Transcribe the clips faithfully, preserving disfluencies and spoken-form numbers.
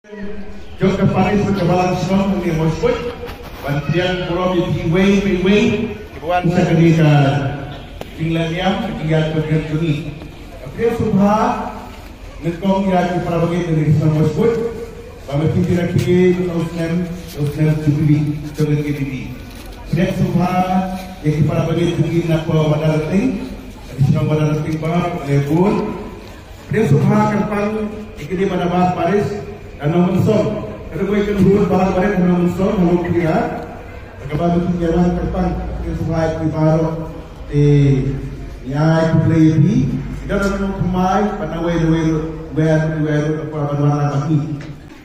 Jong ka parish ka Balang Shnong ngi Mawsbuit ban pdiang burom ïa phi iwei pa iwei kiba wan sha kane ka jingleh niam ka jingïaid pilgrim jong ngi. Ka pdiang sngewbha nyngkong ïa ki para bangeit jong ngi Shnong Mawsbuit ba ma phi phi la khie mynta u snem u snem jubilee jong ka K B B. Pdiang sngewbha ïa ki para bangeit jong ngi na ka Madan Rating, ki Shnong Madan Rating ba le bun. Pdiang sngewbha kyrpang ïa ki dei ba na bar parish ka Nongmynsong. Ka dei ba ïa ka Nongmynsong, Balang Barit ka Nongmynsong, ha Longkmie. Kaba mynta ïa wan kyrpang pdiang sngewbha ïa ki baroh. Te ïa ki Blei ïa ki. Ki don ka nongthymmai ba na wei na wei ruh, wei ruh, wei ruh, ka por ban wan na ba ki.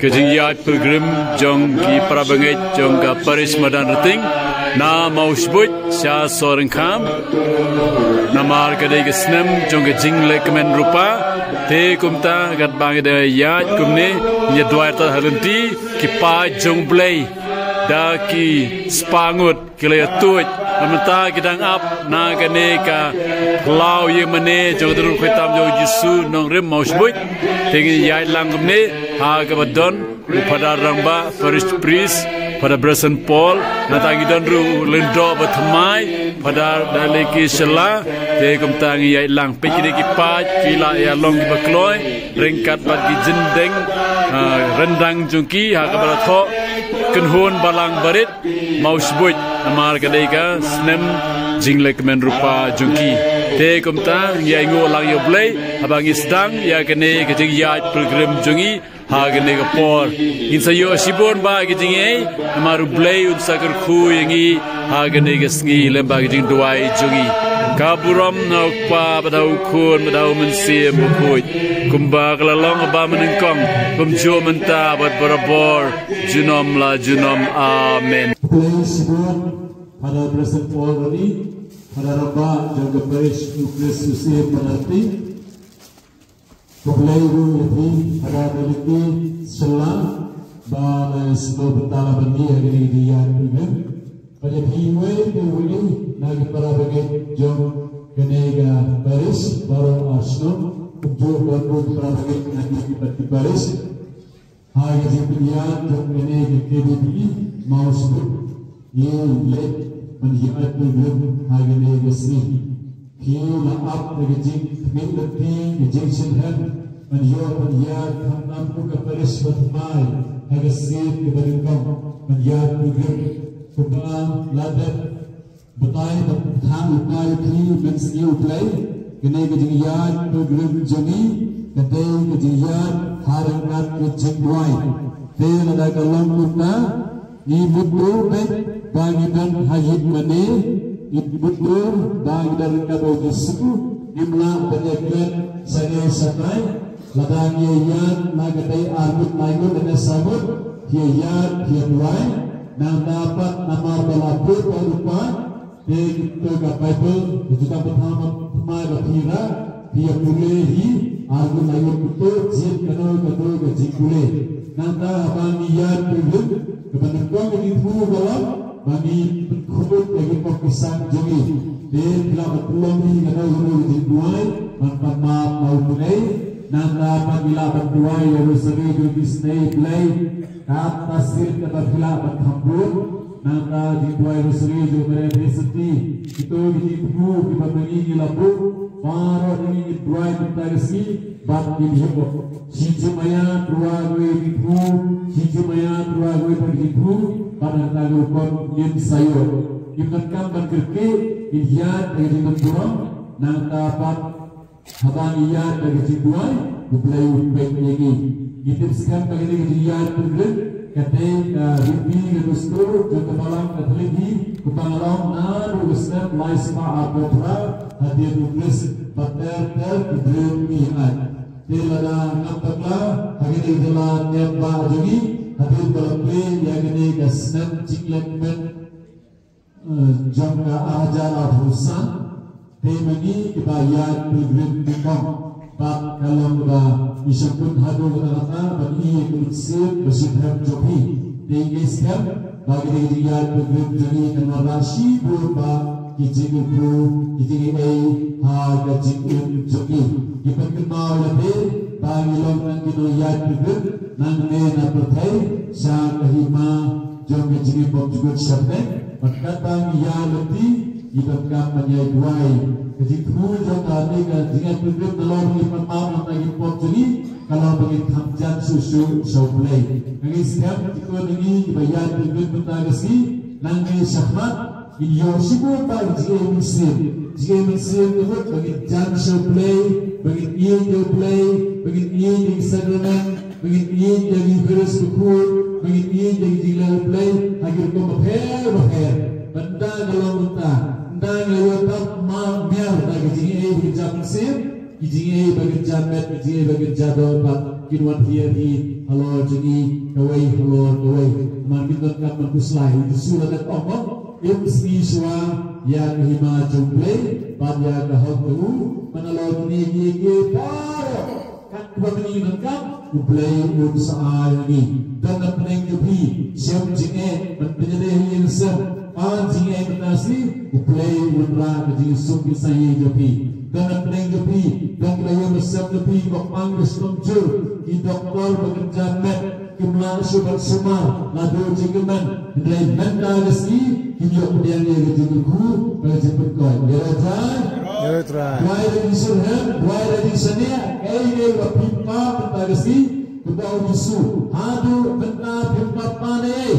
Ka jingïaid pilgrim jong ki para bangeit jong ka parish Madan Rating na Mawsbuit sha Sohryngkham. Namar ka dei ka snem jong ka jingleh kmen rupa. Te kumta katba ngi da ïaid kumne ngi duwai ta ha lynti ki paid jong Blei da ki spah ngut ki la ïatuid. Namar ta ki dang ap na kane ka khlaw ïing mane jong ka duru khoi tam jong Jisu Nongrim Mawsbuit. Te ngi ïaid lang kumne ha kaba don u Phadar Rangbah, Parish Priest, Phadar Bryson Paul, nangta ngi don ruh u lyngdoh ba thymmai, Phadar Daleki Shylla, te kumta ngi ïaid lang. Peit kine ki paid ki la ïa long kiba kloi ryngkat bad ki jingdeng, ah, ryndang jong ki ha kaba la thoh Kynhun Balang Barit Mawsbuit, namar ka dei ka snem jingleh kmen rupa jong ki. Te kumta ngi ainguh lang ïa U Blei haba ngi sdang ïa kane ka jingïaid pilgrim jong ngi ha kane ka por. Ngin sa ïoh shibun bah ki jingïeit, namar U Blei un sa kyrkhu ïa ngi ha kane ka sngi lem bad ki jingduwai jong ngi. Ka burom na U Kpa bad ha U Khun bad ha U Mynsiem Bakhuid, kumba ka la long kaba mynnyngkong, kumjuh mynta bad barabor, junom la junom. Amen. Blei shibun Phadar Bryson Paul Rani, Phadar Rangbah jong ka Parish U Khrist U Syiem Madan Rating. Khublei ruh ïa phi Phadar Daleki Shylla ba la ïasnoh bynta la ban mih ha kane ka jingïaid pilgrim. Bad ïa phi iwei pa iwei na ki para bangeit jong kane ka parish baroh ar shnong, kumjuh bad ki para bangeit na ki bad ki parish. Ha ka jingpynïaid jong kane ka K B B Mawsbuit, ngi leit ban ïaid pilgrim ha kane ka sngi. Phi la ap da ka jingkhmih lynti, ka jingshemphang ban ïoh ban ïaid khamtam kum ka parish ba thymmai ha ka sngi kaba nyngkong ban ïaid pilgrim. Kumba la dep batai bad kthang lypa ïa phi mynsngi U Blei, kane ka jingïaid pilgrim jong ngi ka dei ka jingïaid ha ryngkat ka jingduwai. Te lada ka long kumta, ngi mutdur beit ba ngi don ha ïing mane, ngi mutdur ba ngi don ryngkat bad U Jisu, ngim lah ban ïakren sha ngi shatai. Lada ngi ïaid na ka dei ar ngut lai ngut ne saw ngut, ngi ïaid ngi duwai. Nangta pat namar ba la bud ba rupa, te kito ka Baibl ka ju dang patham thymmai ba phi rah, phi ïa pule hi, ar ngut lai ngut kito jied kano kano ka jingpule. Nangta haba ngi ïaid pilgrim, kaba nyngkong ka jingthmu ka long ba ngi pynkhuid ïa ki pop ki sang jong ngi. Te phi lah ban pynlong hi kano kano ka jingduwai ban pan map na U Blei. Nangta pat ngi lah ban duwai ïa rosary jong ki snei Blei. Kata sien kata phi lah ban kham bun. Nangta jingduwai rosary jong Mary Theisotti. Kito ki jingthmu kiba ma ngi ngi la buh. Baroh ngi ngi duwai mynta ka sngi bad ngi ïoh. Shi jingmaya tyrwa kawei jingthmu, shi jingmaya tyrwa kawei pat jingthmu, bad nangta ka rukom ngin sa ïoh. Ngim donkam ban kyrkieh, ngin ïaid da ka jingdon burom, nangta pat haba ngi ïaid da ka jingduwai, U Blei un peit ïa ngi. Ngi tip skhem ba kane ka jingïaid pilgrim ka dei ka riti ka dustur jong ka Balang Katholik hi, kumba nga la ong naduh ka snem lai spah arphew phra hadien U Khrist, bad ter ter ki briew ki ïaid. Te lada ngam bakla, ha kane ka jylla Myanmar jong ngi, hadien ba la plie ïa kane ka snem jingleh kmen, eh, jong ka ar hajar arphew san, te ma ngi kiba ïaid pilgrim nyngkong. Bad ka long ba ngi shym pynhaduh kata kata ban ïoh ïa ka mynsiem ba sngewthuh jong phi. Te ngi skhem ba kane ka jingïaid pilgrim jong ngi kan wanrah shibun bah ki jingkyrkhu, ki jingaiei ha ka jingim jong ngi. Ngi pynkynmaw ïa phi, ba ngi long tang ki nongïaid pilgrim nangne na pyrthei sha ka hima jong ka jingim bymjukut sha bneng. Bad katba ngi ïaid lynti ngi donkam ban ïaid duwai. Ka jingthmu jong kane ka jingïaid pilgrim ka long ba ngin pan map na ki pop jong ngi, ka long ba ngin kham jan shuh shuh sha U Blei. Ka ngi skhem ki khun jong ngi kiba ïaid pilgrim mynta ka sngi, nangne shakhmat ngin ïoh shibun bha ki jingïeit mynsiem. Jingïeit mynsiem ka mut ba ngin jan sha U Blei, ba ngin ïeit ïa U Blei, ba ngin ïeit ïa ki sakramen, ba ngin ïeit ïa ki Eucharist bakhuid, ba ngin ïeit ïa ki jingleh U Blei ha ki rukom bapher bapher. Bad ynda ka long mynta, ynda ngi la ïoh tap ma miar da ki jingïeit ba ngin jan mynsiem, ki jingïeit ba ngin jan met, ki jingïeit ba ngin jan doh, bad kin wan hiar hi halor jong ngi kawei halor kawei. Namar ngin donkam ban khuslai. U Jisu la dep ong mo, im sngi shuwa ïa ka hima jong U Blei bad ïa ka hok jong u. Bad halor kine kiei kiei baroh, katba ngi donkam, U Blei un sa ai ha ngi. Don na pdeng jong phi shem jingeh ban pynïadei ha ïing ha sem, pan jingeh mynta sngi, U Blei un wanrah ka jingsuk jingsaiñ ïa jong phi. Don na pdeng jong phi, don ki la ïoh ba sem jong phi ba pang ka shitom jur, ki doktor ba kynja met kim lah shuh ban sumar, la duh jingkmen. Hynrei mynta ka sngi kin ïoh pdiang ïa ka jingkyrkhu bad ka jingpynkoit. Ïa la trai. Ïa la trai. Duwai da jingshitrhem, duwai da jingshaniah, kaei kaei ba phim pap mynta ka sngi, kumba u Jisu, haduh mynta phim pat pan ei ei.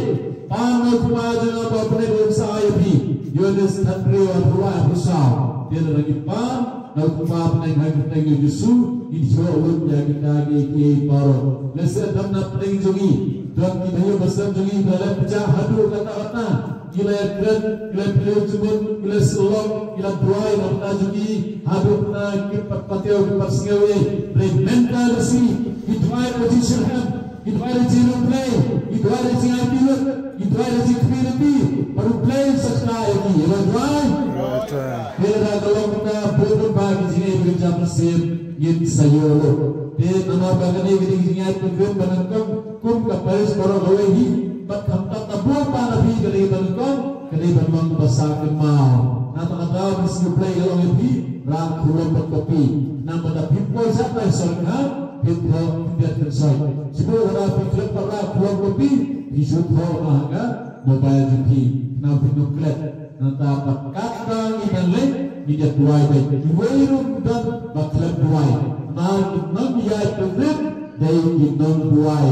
Pan na u Kpa jong nga ba u pynlong sa ïa phi. Ïoannis khathynriew arphew lai arphew saw. Te lada ngi pan na u Kpa pynlong ha ka kyrteng u Jisu, ngin ïoh lut ïa kita kiei kiei baroh. Lehse don na pdeng jong ngi, don kiba ïoh ba sem jong ngi ba la pynjah haduh katta katta. Ki la ïakren, ki la pynlong jingmut, ki la sylloh, ki la duwai na bynta jong ngi haduh katta, kim pat patew, kim pat sngew ei. Hynrei mynta ka sngi, ngi duwai da jingshitrhem, ngi duwai da jingriewblei, ngi duwai da jingaiti lut, ngi duwai da jingkhmih lynti, bad U Blei un sa kyntait ïa ngi. Ïa la duwai. Te lada ka long kumta, bun bun bah ki jingïeit ba ngin jan mynsiem ngin sa ïoh lut. Te namar ba kane ka dei ka jingïaid pilgrim ba nyngkong kum ka parish baroh kawei hi, bad khamtam na bun bah na phi ka dei ba nyngkong, ka dei ban long ba sah kynmaw. Nangta ka daw ban sngewbha ïa ka long ïa phi, rah khulom bad copy. Namar ba da phim poi sha tai sorkar, phim thoh khyndiat khynsoit. Shu ba lada phi klet bad rah khulom copy, phi shu thoh ma ha ka mobile jong phi. Khnang phin ym klet. Nangta bad katba ngi dang leit, ngin ïa duwai beit. Kiwei ruh don ba khlem duwai. Namar ki nongïaid pilgrim dei ki nongduwai.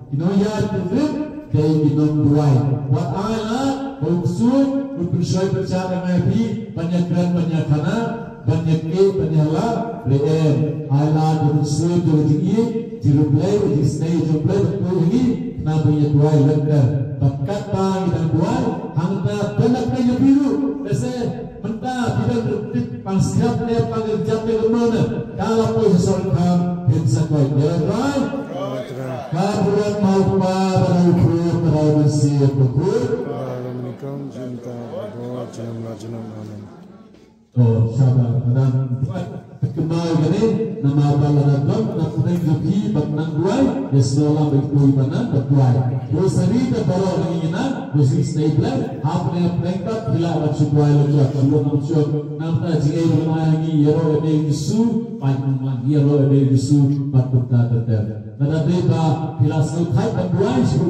Ki nongïaid pilgrim dei ki nongduwai. Wat ai lad ba u ksuid un pynshoi pynshad ïa ngi, phi ban ïakren ban ïakhana, ban ïakynduh ban ïalah, re em. Ai lad ba u ksuid jong ka jingïeit, jingriewblei, jingsnei jong U Blei ban poi ha ngi, khnang ba ngin ïa duwai lynter. Bad katba ngi dang duwai, hangta ban ïa pynïap ruh. Lehse mynta phi dang tip pang skhem ne pang jam ne kumno ne, ka la poi ha sorkar, phin sa koit. Ïa la trai. Ka burom ha u Kpa bad ha u Khun bad ha u Mynsiem Bakhuid. Ba la mynnyngkong, mynta bad ha ka por jong ka jingim. Amen. To, sha ba ka dang buaid, kynmaw ïa kane, namar ba lada don na pdeng jong phi ba nang duwai, ïa snoh lang ba ïa phi ba nang duwai. To, sa ri da baroh ngi nang, to, sa ri stay blessed, hapdeng hapdeng pat phi lah ban shu duwai lajong, shu wan lajong. Nangta jingïeit ba ngi ïaroh ïa u Jisu, pynlong lang ïaroh ïa u Jisu bad kumta ter ter. Lada dei ba phi la sngewthait ban duwai shu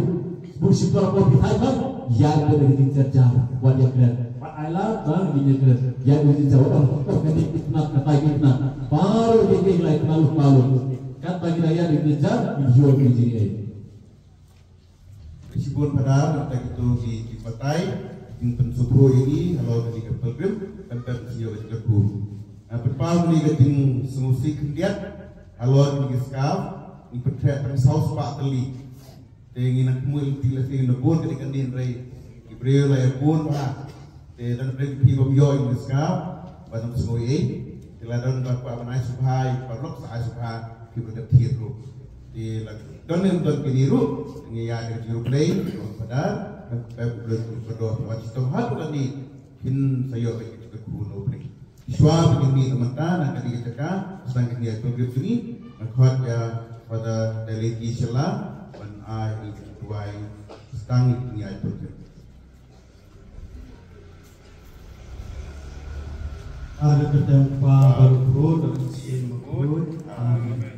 Bun shi por por ki thait bad ïa ka dei ka jingjar jar. Wat ïa kren. Wat ai lad ba ngin ïa kren. Ïa ka dei ka jingjar jar. Wat ong, oh, ka dei ka tnat, ka tai ka tnat. Baroh ki dei lai tnat, baroh. Katba ngi la ïa ka dei ka jingjar, ngi ïoh ka jingïeit. Shibun Phadar, nangta kito ki, ki batai, jingpynsngewthuh ïa ngi halor kane ka pilgrim, kan kan sngewthuh ïa ka jingkyrkhu. Nga pynpaw ïa ngi ka jingsngewsih khyndiat halor kane ka scarf, ngi pyntreh tang saw spah tylli. Te ngi nang kynmaw lynti lehse ngin da bun kane kane, hynrei ki briew la ïa bun bha. Te don briew ki phi bym ïoh ïa ka scarf ban ym sngew ei. Te la don ba kwah ban ai sngewbha ïa ki paralok, sa ai sngewbha, ki briew ki thied ruh. Te la don ne ym don kine ruh, ngi ïa ka jingriewblei, Phadar, kan pep U Blei, U Blei kyrdoh, wan shitom haduh kane, kin sa ïoh ïa ka jingkyrkhu na U Blei. Shuwa ba ngin mih na ka bynta na kane ka jaka, sdang kane ka jingïaid pilgrim jong ngi, nga khot ïa Father Daleki Shylla ban ai ïa ka jingduwai sdang ïa ka jingïaid pilgrim. Ha ka kyrteng U Kpa bad U Khun bad U Mynsiem Bakhuid. Amen.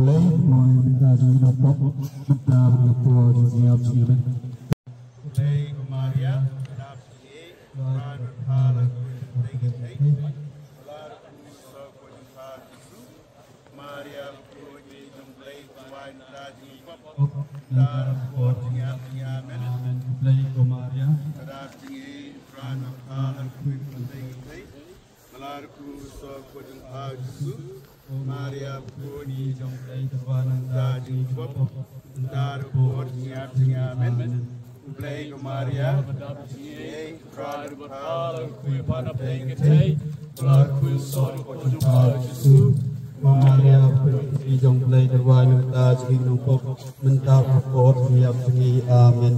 Blei, noi mynta jingïap pop, mynta bad por jingïap jingïap. Blei ko Maria, dap jingïeit, Trai bad pha la khuid hynrei hynrei. Bala ruh khuid sor ko jong pha Jisu. Maria, ko jong Blei, ko wai mynta jingïap pop, mynta bad por jingïap jingïap. Amen. Blei ko Maria, dap jingïeit, Trai bad pha la khuid hynrei hynrei. Bala ruh khuid sor ko jong pha Jisu. Maria, ko jong Blei, ko wai mynta jingïap pop, mynta bad por jingïap jingïap. Amen. Blei ko Maria, dap jingïeit, Trai bad pha la khuid hynrei hynrei. Bala ruh khuid sor ko jong pha Jisu. Maria, ko jong Blei, ko wai mynta jingïap pop, mynta bad por jingïap jingïap. Amen.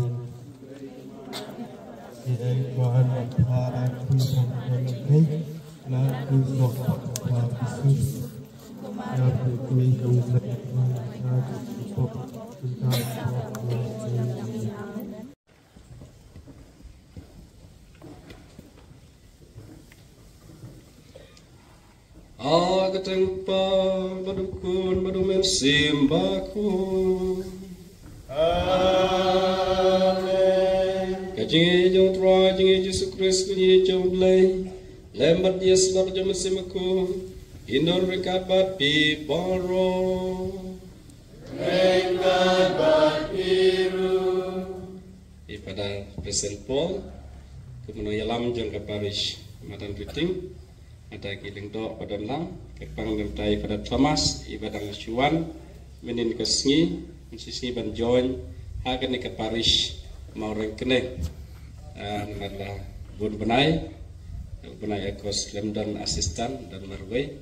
Ha ka kyrteng u Kpa bad u Khun bad u Mynsiem Bakhuid. Amen. Ka jingïeit jong u Trai, jingïeit Jisu Khrist, ka jingïeit jong u Blei, lem bad ïa ka snoh jong u Mynsiem Bakhuid, Inor ryngkat bad phi baroh. Ryngkat bad phi ruh. I Father Present Paul, kumno ïalam jong ka parish Madan Riting. Ada ki lyngdoh ba don lang, kyrpang namar i Father Thomas, i ba dang shu wan mynhynnin ka sngi, mynhynnin ka sngi ban join ha kane ka parish Mawryngkneng. Ah, namar la bun bnai, bnai August lem don assistant, don marwei.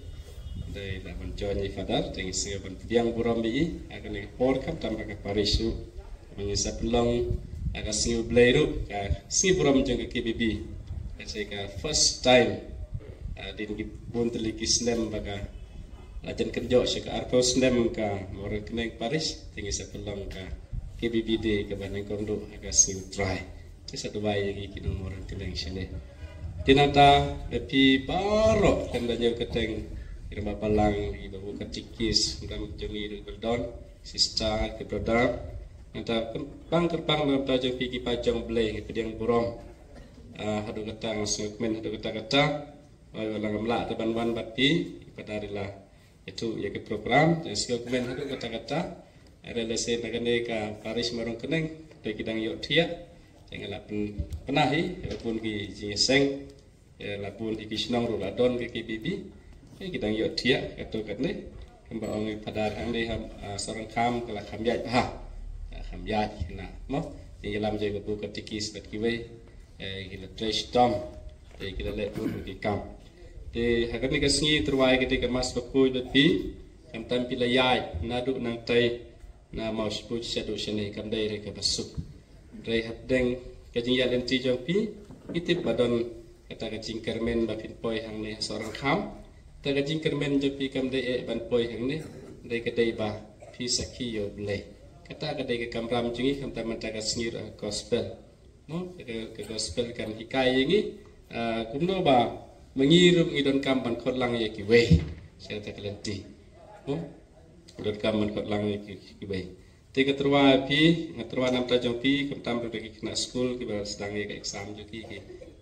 Dei la ban join i Father, te ngi sngew ban pdiang burom ïa i ha kane ka por, khamtam ha ka parish ruh. Ngi sa pynlong ha ka sngi U Blei ruh, ka sngi burom jong ka K B B. Ka sei ka first time, ah, hadien ki bun tylli ki snem ba ka la jan kynjoh sha ka arphew snem ka Mawryngkneng Parish, te ngi sa pynlong ka K B B Day kaba nyngkong duh ha ka sngi U Trai. Te sa duwai ïa ngi ki nong Mawryngkneng shane. Te nangta, da phi baroh, kan da ñiew kyrteng, ki rangbah balang, ki babu katikis, ki rangbah jong ngi ruh ba don, sister, ki brother. Nangta kyrpang, kyrpang nangta jong phi ki paid jong U Blei, ngi pdiang burom. Ah, haduh katta nga sngewkmen, haduh katta katta. Oi, ba la ngam lah te ban wan bad phi, i Father i la ïathuh ïa ki program, te sngewkmen haduh katta katta. Hynrei lehse na kane ka parish Mawryngkneng, te ki dang ïohthiah. Te nga la pyn-, pynah hi, ïa bun ki jingïaseng. Ïa la bun hi ki shnong ruh la don ka K B B. Ïa ki dang ïohthiah katto katne. Kumba ong i Father hangne ha, ah, Sohryngkham ka la kham ïaid bha. La kham ïaid na, mo. Te ïalam jong ka babu katikis bad kiwei. Eh, ki la trei shitom. Te ki la leh bun ki kam. Te ha kane ka sngi tyrwa ka dei ka Mass bakhuid bad phi. Khamtam phi la ïaid naduh nangtai. Na Mawshbuit shaduh shane kam dei re kaba suk. Hynrei hapdeng ka jingïaid lynti jong phi, ngi tip ba don kata ka jingkyrmen ba phin poi hangne ha Sohryngkham. Kata ka jingkyrmen jong phi kam dei eh ban poi hangne, hynrei ka dei ba phi sakhi ïa U Blei. Kata ka dei ka kamram jong ngi, khamtam mynta ka sngi ruh ka gospel. Mo, ka, ka gospel kan hikai ïa ngi, ah, kumno ba ma ngi ruh ngi donkam ban khot lang ïa kiwei. Sha kata ka lynti. Mo, donkam ban khot lang ïa ki, kiwei. Te nga tyrwa phi, nga tyrwa namar jong phi, khamtam ruh da ki khynnah skul kiba sdang ïa ka exam jong ki, ki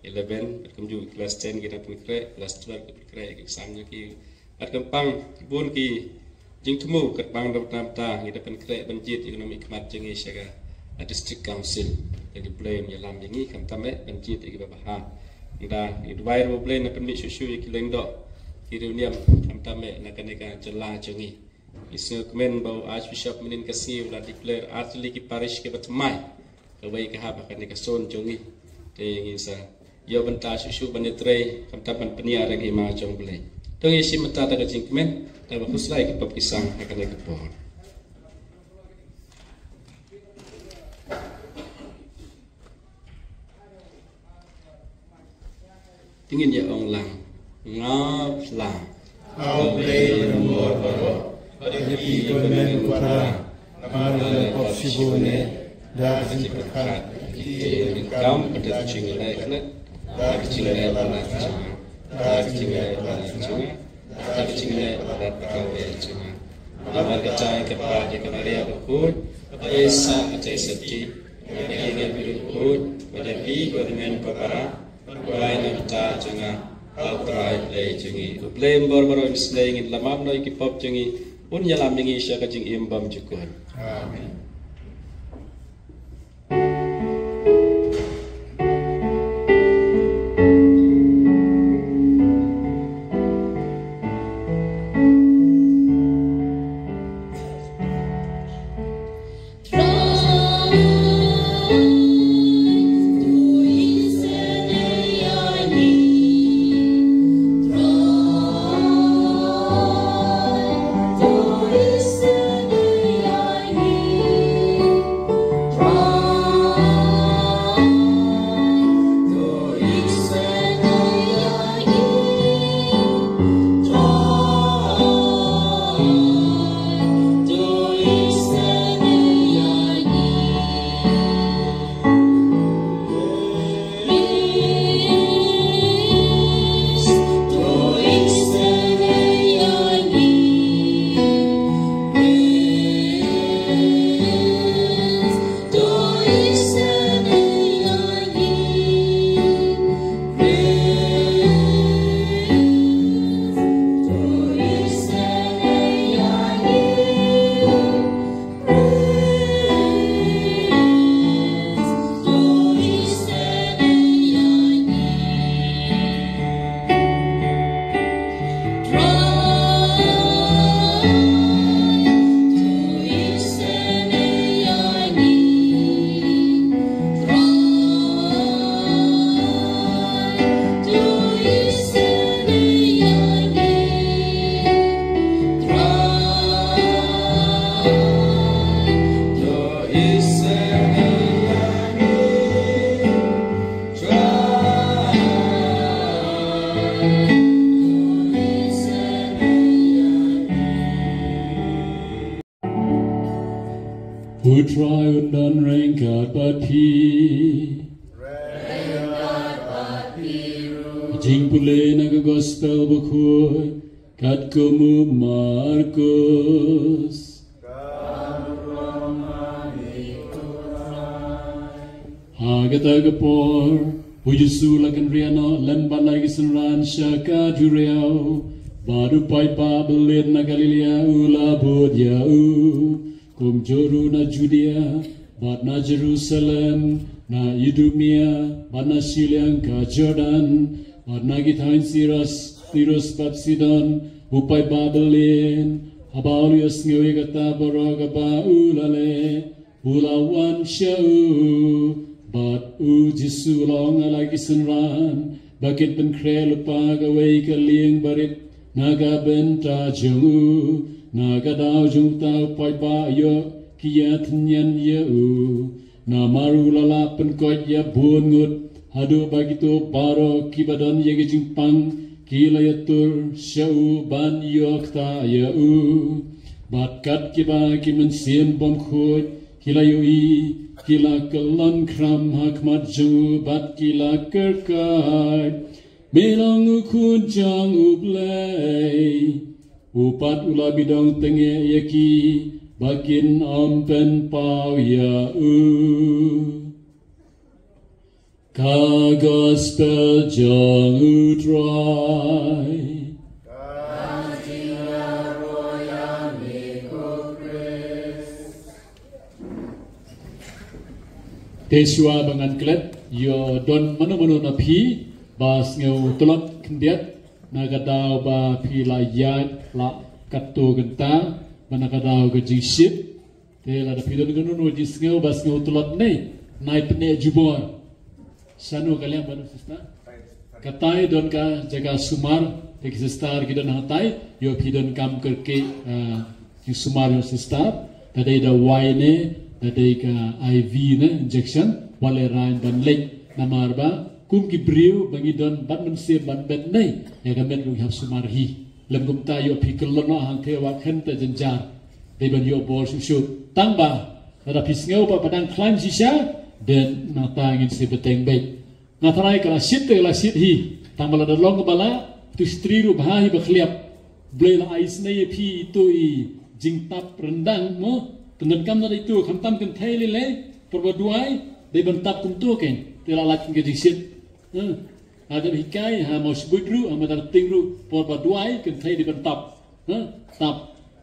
eleven, bad kumjuh class ten ki dang pynkhreh, class twelve ki pynkhreh ïa ka exam jong ki. Bad kyrpang bun ki jingthmu, kyrpang da bynta ngi da pynkhreh ban jied ïa ka nongmihkhmat jong ngi sha ka, ah, District Council. Te U Blei un ïalam ïa ngi khamtam eh ban jied ïa kiba bha. Ngi da ngi duwai ruh U Blei un pynmih shuh shuh ïa ki lyngdoh, ki riewniam khamtam eh na kane ka jylla jong ngi. Ngi sngewkmen ba u Archbishop mynhynnin ka sngi u la declare artylli ki parish kiba thymmai. Kawei ka hap ha kane ka zone jong ngi. Te ngin sa ïoh bynta shuh shuh ban ïatrei, khamtam ban pynïaid ïa ka hima jong U Blei. To ngin shim bynta da ka jingkmen, da kaba khuslai ki pop ki sang ha kane ka por. Te ngin ïa ong lang. Nga phla. Ïa U Blei uba bor baroh, bad ïa phi ko hynmen ko para, namar nga la pop shibun eh da ka jingpyrkhat, ka jingtip, ka jingkam, bad da ka jingïaleh khleh, da ka jingleh palat jong nga, da ka jingleh palat jong nga, da ka jingleh palat kawei jong nga. Namar kata ïa ka pyrkhat ïa ka Maria bakhuid, bad ïa i San Joseph, ïa ki angel bakhuid, bad ïa phi ko hynmen ko para, Duwai na ka bynta jong nga ha U Trai Blei jong ngi. U Blei uba bor baroh un isynei ïa ngi, un ïalam noh ïa ki pop jong ngi, un ïalam ïa ngi sha ka jingim bymjukut. Amen. Un don ryngkat bad phi. Jingpule na ka Gospel Bakhuid katkum u Markus. Ha kata ka por, u Jisu la kynriah noh lem bad la ki synran sha ka duriaw, bad u paidbah byllien na Galilaia u la bud ïa u. Kumjuh ruh na Judia, bad na Jerusalem, na Idumea, bad na shiliang ka Jordan, bad na ki thaiñ Sirus, Tirus bad Sidon, u paidbah byllien, haba u la ïohsngew ïa kata baroh kaba u la leh, u la wan sha u. Bad u Jisu u la ong ha la ki synran ba kin pynkhreh lypa kawei ka lieng barit na ka bynta jong u. Na ka daw jong uta u paidbah ïoh ki ïathynñiang ïa u, namar u la lah pynkoit ïa bun ngut, haduh ba kito baroh kiba don ïa ki jingpang ki la ïatur sha u ban ïoh ktah ïa u. Bad kat kiba ki mynsiem bymkhuid ki la ïohi, ki la kyllon khram ha khmat jong u bad ki la kyrkhu, "Me long u Khun jong U Blei." U pat u la bidong tyngeh ïa ki ba kin ym pynpaw ïa u. Ka Gospel jong U Trai. Te shuwa ba ngan klet, ïoh don mano mano na phi ba sngew tlot khyndiat na ka daw ba phi la ïaid la katto kynta, ba na ka daw ka jingshit. Te lada phi don kano kano jingsngew ba sngew tlot ne, nai pyneh jubor. Shano ka liang ba don sister? Katai don ka jaka sumar, te ki sister ki don hangtai, ïoh phi donkam kyrkieh, ah, jingsumar ïa u sister, da dei da wai ne, da dei ka I V ne, injection, wat lehrain ban leit, namar ba kum ki briew ba ngi don bad mynsiem ban bet ne, ïa ka met ruh ngi hap sumar hi. Lym kumta ïoh phi kyllon noh hangthie wat khein te jynjar. Dei ban ïoh bor shuh shuh. Tang ba lada phi sngew ba phi dang khlaiñ shisha, te nangta ngin sa bteng beit. Nga tharai ka la shit te ka la shit hi. Tang ba lada long kaba la, tu stri ruh bha hi ba khliap. Blei la ai isynei ïa phi ito i jingtap ryndang mo. Te donkam na ito, khamtam kynthei lei lei, por ba duwai, dei ban tap kumto keiñ. Te la lait ka jingshit. Hmm. Ha dep hikai, ha Mawshbuit ruh, ha Madarting ruh, por ba duwai, kynthei dei ban tap. Ha? Tap.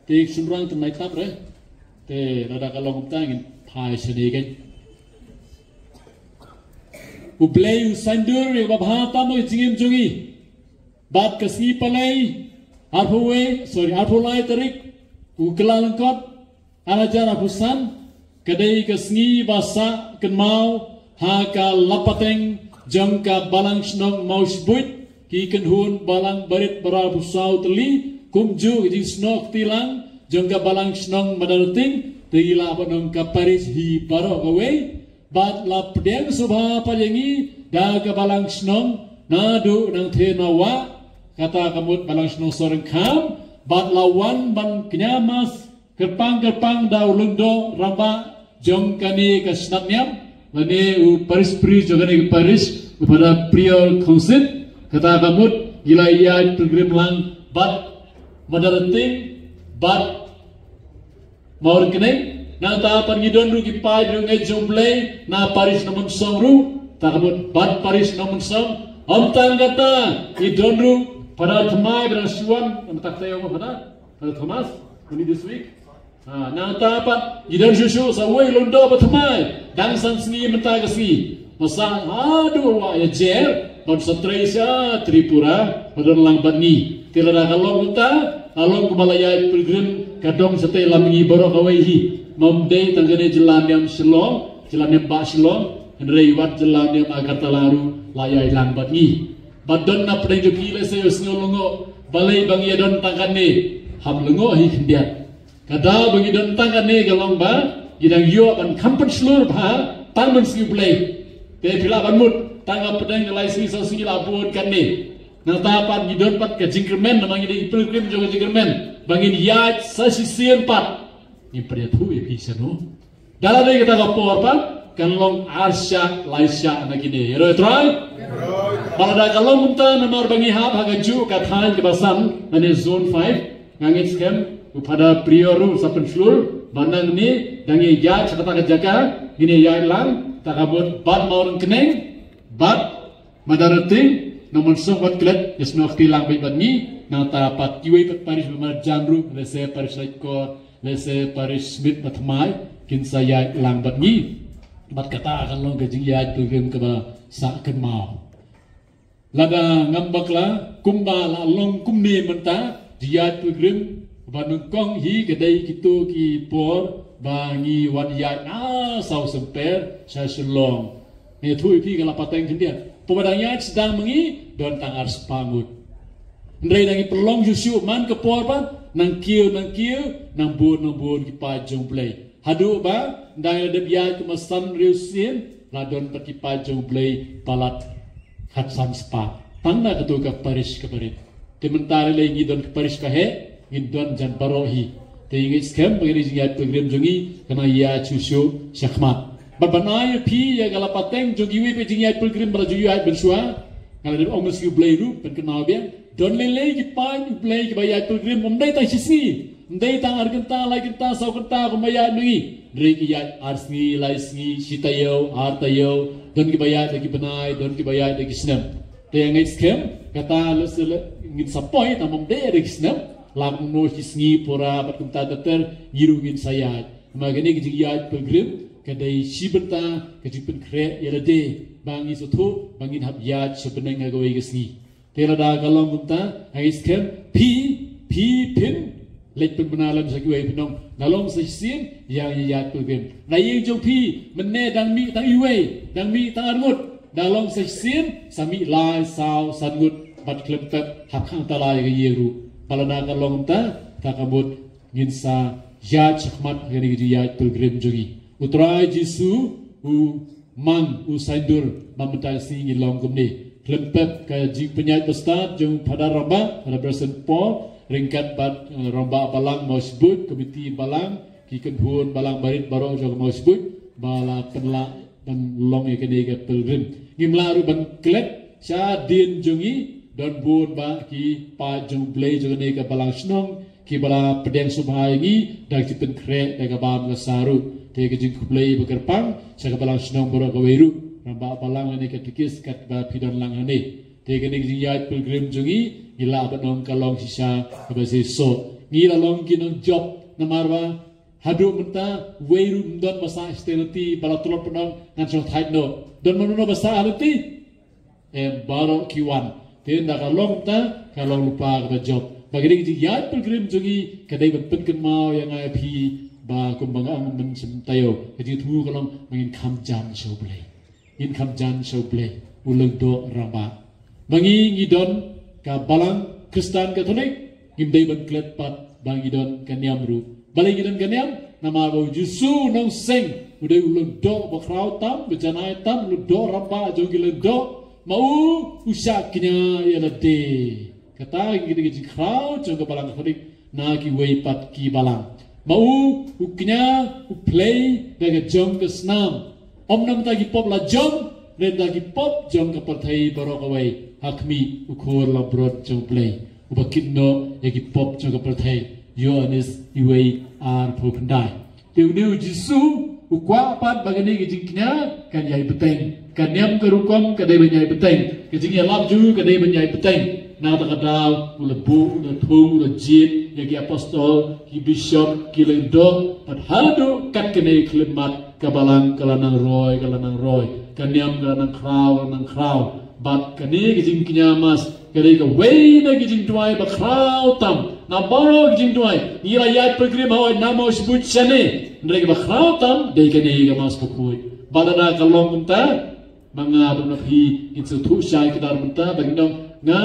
Te shynrang te nai tap re. Te lada ka long kumta ngin phai shane keiñ. U Blei u saiñdur ïa kaba bha tam ha ka jingim jong ngi. Bad ka sngi Palei, arphew wei, sorry, arphew lai tarik, u Kyllalyngkot, ar hajar arphew san, ka dei ka sngi ba sah kynmaw ha ka lad pateng jong ka Balang Shnong Mawshbuit, ki kynhun Balang Barit ba arphew saw tylli, kumjuh ka jingsnoh kti lang jong ka Balang Shnong Madarting, te ngi lah ban ong ka parish hi baroh kawei, bad la pdiang sngewbha pat ïa ngi da ka Balang Shnong, naduh nangthie na wah, kata ka mut Balang Shnong Sohryngkham, bad la wan ban kñia mass kyrpang kyrpang da u lyngdoh rangbah jong kane ka shnat niam, lane u parish priest jong kane ka parish, u Father Prior Khongsit, kata ka mut ngi la ïaid pilgrim lang bad Madarting, bad Mawryngkneng, nangta pat ngi don ruh ki paid riewngeit jong U Blei na parish Nongmynsong ruh, ta ka mut bad parish Nongmynsong, ym tang kata, ngi don ruh Father Thymmai ba dang shu wan, nangta kata ïa u Father, Father Thomas, only this week. Ha, nangta pat, ngi don shuh shuh sa uwei u lyngdoh ba thymmai, dang san sngi mynta ka sngi. Ba sah haduh wah ïa jer, ban sa trei sha Tripura, ba don lang bad ngi. Te lada ka long kumta, ka long kumba la ïaid pilgrim, ka dong shatei lam ngi baroh kawei hi. Ym dei tang kane jylla niam Shillong, jylla niam bah Shillong, hynrei wat jylla niam Agartala ruh la ïaid lang bad ngi. Ba don na pdeng jong phi lehse u sngew lyngngoh, balei ba ngi ïa don tang kane, hap lyngngoh hi khyndiat. Ka daw ba ngi don tang kane ka long ba ngi dang ïoh ban kham pynshlur bha tang ban sngewblei. Te phi lah ban mut tang ha pdeng ka lai sngi saw sngi la bun kane. Nangta pat ngi don pat ka jingkyrmen, namar ngi dei pilgrim jong ka jingkyrmen, ba ngin ïaid sa shisien pat. Ngin pynïathuh ïa phi shano. Da la dei kata ka por pat kan long ar shah lai shah na kine. Ïaroh ïa u Trai. Ba lada ka long kumta namar ba ngi hap ha kajuh ka thaiñ kaba san, lane zone five, nga ngeit skhem u Phadar Prior ruh sa pynshlur ba nangne da ngi ïaid sha kata ka jaka, ngin ïaid lang, ta ka mut bad Mawryngkneng bad Madarati, Nongmynsong bad Klet, ïa snoh kti lang beit bad ngi. Nangta pat kiwei pat parish ba marjan ruh, lehse parish Laitkor, lehse parish Smit bad Thymmai, kin sa ïaid lang bad ngi. Bad kata kan long ka jingïaid pilgrim kaba sah kynmaw. Lada ngam bakla, kumba la long kumne mynta, jingïaid pilgrim ba nyngkong hi ka dei kito ki por ba ngi wan ïaid na South Sumper sha Shillong. Ngi ïathuh ïa phi ka la pateng khyndiat. Por ba dang ïaid sdang ma ngi, don tang ar spah ngut. Hynrei da ngi pynlong shuh shuh man ka por ba nang kiew nang kiew, nang bun nang bun ki paid jong U Blei. Haduh ba nda ngi la dep ïaid kumba san hynriew sien, la don pat ki paid jong U Blei palat khatsan spah. Tang na kato ka parish kaba rit. Te mynta lei lei ngi don ka parish ba heh, ngin don jan baroh hi. Te ngi ngeit skhem ba kane ka jingïaid pilgrim jong ngi kan nang ïaid shuh shuh shakhmat. Bad ban ai ïa phi ïa ka la pateng jong kiwei pat jingïaid pilgrim ba la ju ïaid mynshuwa, nga la dep ong ïa U Blei ruh ban kynmaw biang. Don lei lei ki paid U Blei kiba ïaid pilgrim, ym dei tang shi sngi, ym dei tang ar kynta, lai kynta, saw kynta kumba ïaid ma ngi. Hynrei ki ïaid ar sngi, lai sngi, shi taïew, ar taïew. Don kiba ïaid da ki bnai, don kiba ïaid da ki snem. Te nga ngeit skhem kata lehse ngin sa poi, tang ym dei da ki snem, la kumno shi sngi pura bad kumta ter ter ngi ruh ngin sa ïaid. Namar kane ka jingïaid pilgrim ka dei shi bynta ka jingpynkhreh ïa lade ba ngi sngewthuh ba ngin hap ïaid sha bneng ha kawei ka sngi. Te lada ka long kumta, nga ngeit skhem phi, phi phin leit pynbna lem sha kiwei, phin ong, nga long sa shisien ïa ngi ïaid pilgrim. Na ïing jong phi mynne dang mih tang iwei, dang mih tang ar ngut. Da long sa shisien sa mih lai, saw, san ngut, bad khlem pep hap khang talai ka ïing ruh. Ba lada ka long kumta, ta ka mut ngin sa ïaid shakhmat ha kane ka jingïaid pilgrim jong ngi. U Trai Jisu u mang, u saiñdur ba mynta ka sngi ngin long kumne. Khlem pep ka jingpynïaid bastad jong u Phadar Rangbah, Phadar Branston Paul, ryngkat bad, eh, Rangbah Balang Mawshbuit, komiti balang, ki kynhun balang barit baroh jong ka Mawshbuit ba la pynlah ban long ïa kane ka pilgrim. Ngim lah ruh ban klet shadien jong ngi, don bun bah ki paid jong U Blei jong kane ka balang shnong kiba la pdiang sngewbha ïa ngi da ka jingpynkhreh da ka bam ka sah ruh. Te ka jingkhublei ba kyrpang sha ka balang shnong baroh kawei ruh, Rangbah Balang lane katekis, katba phi don lang hangne. Te kane ka jingïaid pilgrim jong ngi, ngi lah ban ong ka long shisha kaba shisha. Ngi la long ki nongjop namar ba haduh mynta wei ruh ym don ba sah shatei lynti ba la tlot ban ong ngan shong thait noh. Don mano mano ba sah ha lynti? Em, baroh ki wan. Te ynda ka long mynta, ka long lypa kaba jop. Ba kane ka jingïaid pilgrim jong ngi ka dei ban pynkynmaw ïa nga ïa phi ba kumba nga ong mynshem taïew, ka jingthmu ka long ba ngin kham jan sha U Blei. Ngin kham jan sha U Blei, u Lyngdoh Rangbah. Ma ngi ngi don ka Balang Khristan Katholik, ngim dei ban klet pat ba ngi don ka niam ruh. Balei ngi don ka niam? Namar ba u Jisu u nongseng, u dei u lyngdoh ba khraw tam, ba janai tam, u lyngdoh rangbah jong ki lyngdoh, ma u u shah kñia ïa lade. Kata ngi dei ka jingkhraw jong ka Balang Katholik na kiwei pat ki balang. Ma u u kñia, u plie da ka jong ka snam. Ym na bynta ki pop la jong, hynrei da ki pop jong ka pyrthei baroh kawei. Ha khmih, u khun langbrot jong U Blei uba kit noh ïa ki pop jong ka pyrthei. Ïoannis wei arphew khyndai. Te une u Jisu u kwah pat ba kane ka jingkñia kan ïai bteng. Ka niam ka rukom ka dei ban ïai bteng. Ka jingïalap jong u ka dei ban ïai bteng. Na kata ka daw u la buh, u la thung, u la jied ïa ki apostol, ki bishop, ki lyngdoh, bad haduh kat kane ka khyllipmat ka balang ka la nang roi, ka la nang roi. Ka niam ka la nang khraw, ka la nang khraw. Bad kane ka jingkñia mass ka dei kawei na ki jingduwai ba khraw tam na baroh ki jingduwai. Ngi la ïaid pilgrim ha Namo Shibut shane, hynrei kaba khraw tam dei kane ka Mass Bakhuid. Bad lada ka long kumta, ma nga bad ma phi ngin sngewthuh shai kdar mynta ba ngin ong nga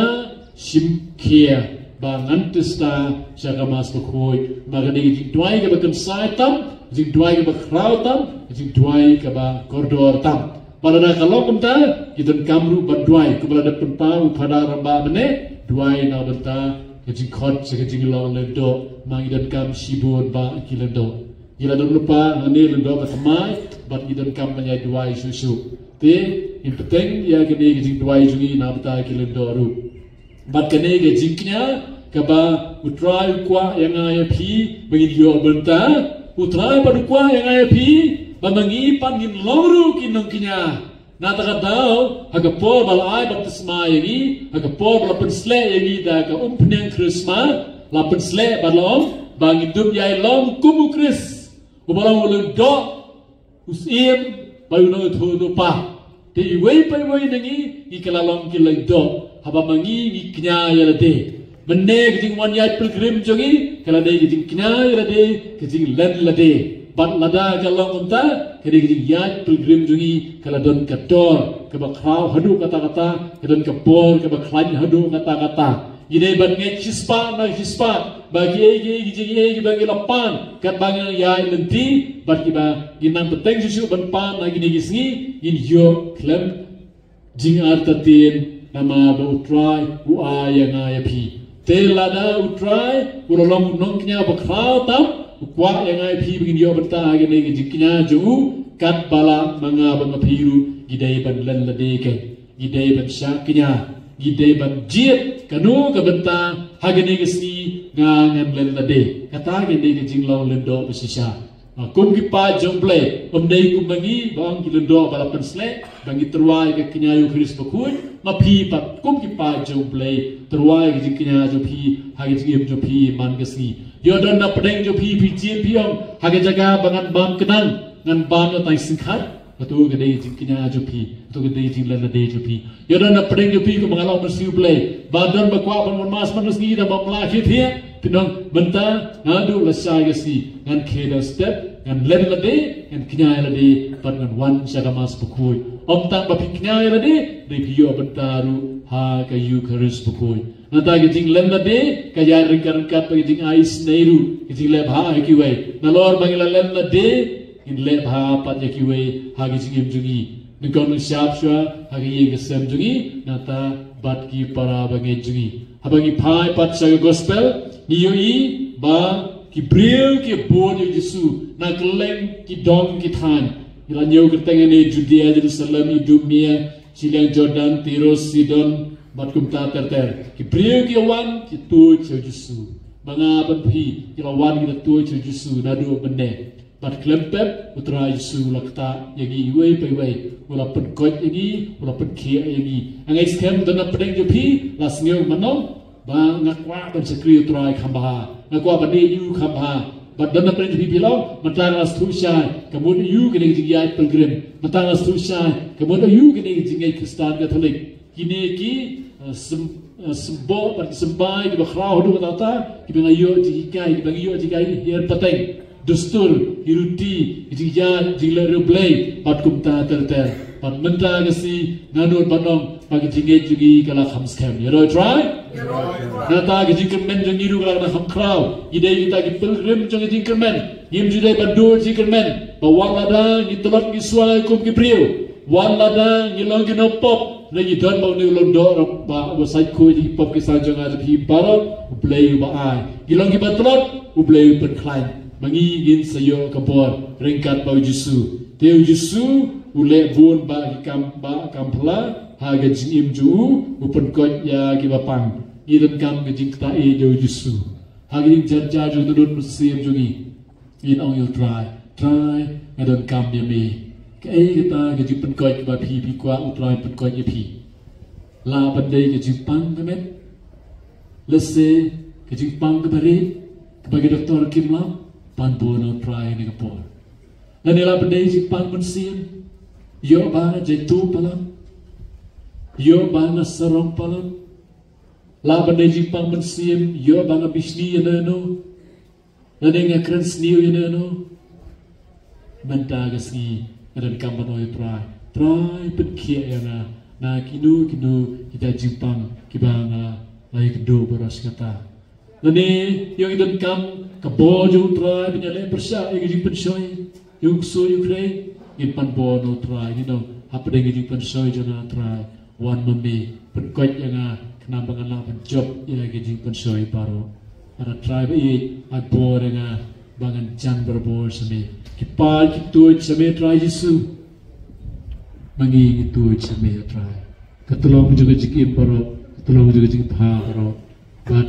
shim khia ba ngan tista sha ka Mass Bakhuid. Ma kane ka jingduwai kaba kynsai tam, jingduwai kaba khraw tam, jingduwai kaba kordor tam. Bad lada ka long kumta, ngi donkam ruh ban duwai kumba la dep pynpaw u Phadar Rangbah mynne, duwai na ka bynta ka jingkhot sha ka jinglong lyngdoh, ma ngi donkam shibun bah ki lyngdoh. Ngi la don lypa hangne lyngdoh ka thymmai, bad ngi donkam ban ïai duwai shuh shuh. Te, ngin bteng ïa kane ka jingduwai jong ngi na bynta ki lyngdoh ruh. Bad kane ka jingkñia, kaba U Trai u kwah ïa nga ïa phi, ba ngin ïoh bynta, U Trai pat u kwah ïa nga ïa phi, ba ma ngi pat ngin long ruh ki nongkñia. Na kata ka daw, ha ka por ba la ai baptisma ïa ngi, ha ka por ba la pynsleh ïa ngi da ka umphniang Khristmas, la pynsleh bad la ong, ba ngin dup ïai long kum U Khrist. Uba long u lyngdoh, u syiem, bad u nongïathuhlypa. Te iwei pa iwei na ngi, ngi kylla long ki lyngdoh, haba ma ngi ngi kñia ïa lade. Mynne ka jingwan ïaid pilgrim jong ngi, ka la dei ka jingkñia ïa lade, ka jinglen lade. Bad lada ka long kumta, ka dei ka jingïaid pilgrim jong ngi, ka la don ka dor, kaba khraw haduh katta katta, ka don ka bor, kaba khlaiñ haduh katta katta. Ngi dei ban ngeit shispah na shispah, ba kiei kiei ki jingeh kiba ngi la pan, katba ngi ïaid lynti, bad kiba ngin nang bteng shuh shuh ban pan ha kine ki sngi, ngin ïoh khlem jingartatien namar ba U Trai u ai ïa nga ïa phi. Te lada U Trai u la long u nongkñia bakhraw tam, u kwah ïa nga ïa phi ba ngin ïoh bynta ha kane ka jingkñia jong u, katba lah ma nga bad ma phi ruh ngi dei ban len lade kein. Ngi dei ban shah kñia, ngi dei ban jied kano ka bynta ha kane ka sngi nga ngan len lade. Kata ka dei ka jinglong lyngdoh ba shisha. Ma kum ki paid jong U Blei, ym dei kum ma ngi ba ong ki lyngdoh ba la pynsleh, ba ngi tyrwa ïa ka kñia ïa U Khrist bakhuid, ma phi pat kum ki paid jong U Blei, tyrwa ïa ka jingkñia jong phi ha ka jingim jong phi man ka sngi. Ïoh don na pdeng jong phi, phi jied phi ong, ha ka jaka ba ngan bam khnang, ngan bam ïa tang syngkhat. Kato ka dei ka jingkñia jong phi, kato ka dei ka jinglen lade jong phi. Ïoh don na pdeng jong phi kumba nga la ong mynsngi U Blei, ba don ba kwah ban wan mass man ka sngi da bym lah thiah thiah, phin ong mynta naduh lashai ka sngi ngan khie da step, ngan len lade, ngan kñia ïa lade, bad ngan wan sha ka mass bakhuid. Ym tang ba phi kñia ïa lade, dei phi ïoh bynta ruh ha ka Eukharist bakhuid. Nangta ka jinglen lade ka ïaid ryngkat ryngkat bad ka jingai isynei ruh, ka jingleh bha ha kiwei. Nalor ba ngi la len lade, ngin leh bha pat ïa kiwei ha ka jingim jong ngi. Nyngkong nyngshap shuwa ha ka ïing ka sem jong ngi, nangta bad ki para bangeit jong ngi. Haba ngi phai pat sha ka gospel, ngi ïohi ba ki briew ki bud ïa U Jisu na kylleng ki dong ki thaiñ. Ngi la ñiew kyrteng ïa kine, Judea, Jerusalem, Idumea, shiliang Jordan, Tiro, Sidon, bad kumta ter ter. Ki briew ki wan ki tuid sha U Jisu. Ma nga bad phi ki la wan ki la tuid sha U Jisu naduh mynne. Bad khlem pep U Trai Jisu u la ktah ïa ngi iwei pa iwei. U la pynkoit ïa ngi, u la pynkhiah ïa ngi. Nga ngeit skhem don na pdeng jong phi la sngew kumno, ba nga kwah ban shakri U Trai kham bha, nga kwah ban ïeit ïa u kham bha. Bad don na pdeng jong phi phi la ong, mynta nga la sngewthuh shai ka mut aïu kane ka jingïaid pilgrim, mynta nga la sngewthuh shai ka mut aïu kane ka jingngeit Khristan Katholik. Kine ki, eh, sym-, eh, symboh bad ki symbai kiba khraw haduh katta katta, kiba ngi ïoh jinghikai, kiba ngi ïoh jinghikai hiar pateng, dustur, ki ruti, ki jingïaid, jingleh riewblei, bad kumta ter ter. Bad mynta ka sngi nga nud ban ong ba ka jingngeit jong ngi ka la kham skhem. Ïaroh Trai? Nangta ka jingkyrmen jong ngi ruh ka la kham khraw. Ngi dei kita ki pilgrim jong ka jingkyrmen. Ngim ju dei ban dur jingkyrmen ba wat lada ngi tlot ngi swai kum ki briew, wat lada ngi long ki nongpop, lada ngi don ba une u lyngdoh, ba u sa khuid ïa ki pop ki sah jong nga jong phi baroh, U Blei uba ai. Ngi long kiba tlot, U Blei u pynkhlaiñ. Ma ngi ngin sa ïoh ka bor ryngkat bad U Jisu. Te U Jisu u leh bun bah ki kam, bah kam phylla ha ka jingim jong u, u pynkoit ïa kiba pang. Ngi donkam ka jingktah ïa U Jisu ha ka jingjar jar jong u, ka dohnud mynsiem jong ngi. Ngin ong ïa U Trai, Trai, nga donkam ïa me. Kaei kata ka jingpynkoit kaba phi, phi kwah U Trai pynkoit ïa phi? Lah ban dei ka jingpang ka met, lehse ka jingpang kaba rit, kaba ki doktor kim lap, pan bor na U Trai ha kane ka por. Lane lah ban dei jingpang mynsiem, ïoh ba nga jaituh palat, ïoh ba nga sarong palat. Lah ban dei jingpang mynsiem, ïoh ba nga bishni ïano ïano, lane nga kren sniew ïano ïano. Mynta ka sngi nga donkam ban ong ïa U Trai, Trai pynkhiah ïa nga na kino kino kita ki jingpang kiba nga la ïakynduh baroh shi katta. Lane ïoh ngi donkam ka bor jong U Trai ban ïaleh pyrshah ïa ka jingpynshoi, ïa u ksuid ïa u khrei. Ngin pan bor na U Trai, ngin ong hapdeng ka jingpynshoi jong nga, Trai, wan ma me, pynkoit ïa nga khnang ba ngan lah ban jop ïa ka jingpynshoi baroh. Lada Trai ba ïeit ai bor ïa nga Ba ngan jan barabor sha me. Ki par ki tuid sha me Trai Jisu. Ma ngi ngi tuid sha me Trai. Ka tlong jong ka jingim baroh, ka tlong jong ka jingpha baroh. Bad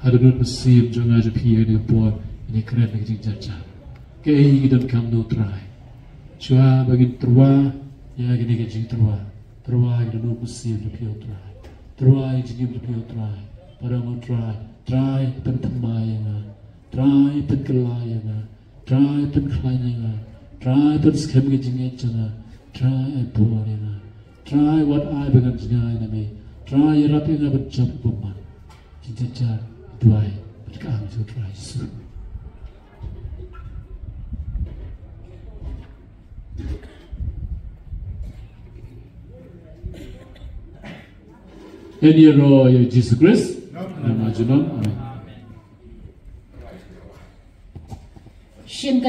ha ka dohnud mynsiem jong nga jong phi ha kane ka por, ngi kren ka jingjynjar. Kaei ngi donkam noh Trai. Shuwa ba ngin tyrwa ïa kane ka jingtyrwa. Tyrwa ïa ka dohnud mynsiem jong phi Trai. Tyrwa ïa ka jingim jong phi Trai. Paralok Trai. Trai pynthymmai ïa nga. Trai pynkylla ïa nga. Trai pynkhlaiñ ïa nga. Trai pynskhem ïa ka jingngeit jong nga. Trai ai bor ïa nga. Trai wat ai ba ngan jngai na me. Trai ïarap ïa nga ban jop bymman. Jingjajar duwai bad ka angel Trai Jisu. Yn ïaroh ïa Jisu Khrist. Namar junom. Amen. Shin ka